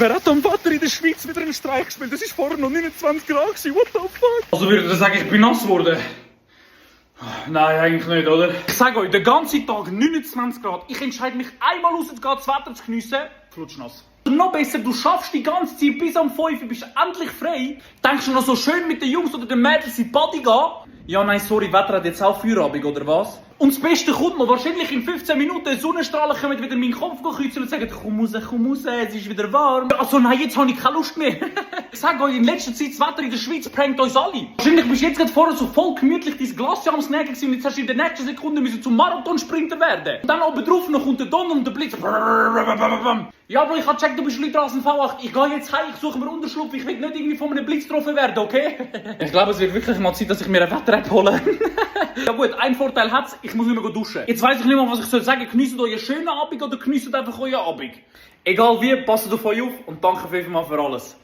Wer hat am Vater in der Schweiz wieder einen Streich gespielt? Das war vorher noch 29 Grad. What the fuck? Also würdet ihr sagen, ich bin nass geworden? Nein, eigentlich nicht, oder? Ich sage euch, den ganzen Tag 29 Grad. Ich entscheide mich einmal rauszugehen, das Wetter zu geniessen. Flutschnass. Noch besser, du schaffst die ganze Zeit bis am 5 Uhr, bist endlich frei. Denkst du noch so schön mit den Jungs oder den Mädels in die Party gehen? Ja, nein, sorry, Wetter hat jetzt auch Feierabend, oder was? Und das Beste kommt noch, wahrscheinlich in 15 Minuten Sonnenstrahlen kommen wieder meinen Kopf kreuzen und sagen, komm raus, es ist wieder warm. Also nein, jetzt habe ich keine Lust mehr. Ich sage euch, in letzter Zeit, das Wetter in der Schweiz prankt uns alle. Wahrscheinlich bist du jetzt gerade vorher so voll gemütlich dein Glas am Snacken gewesen und jetzt hast du in der nächsten Sekunde müssen zum Marathonsprinter werden. Und dann oben drauf noch kommt der Donner und der Blitz. Ja, Bro, ich habe gecheckt, du bist Leute aus dem V8. Ich gehe jetzt heim, ich suche mir Unterschlupf. Ich will nicht irgendwie von einem Blitz getroffen werden, okay? Ich glaube, es wird wirklich mal Zeit, dass ich mir eine Wetter-App hole. Ja gut, ein Vorteil hat's, ich muss nicht mehr duschen. Jetzt weiss ich nicht mehr, was ich soll sagen. Genießt euren schönen Abend oder genießt einfach euren Abend. Egal wie, passt auf euch auf und danke vielmals für alles.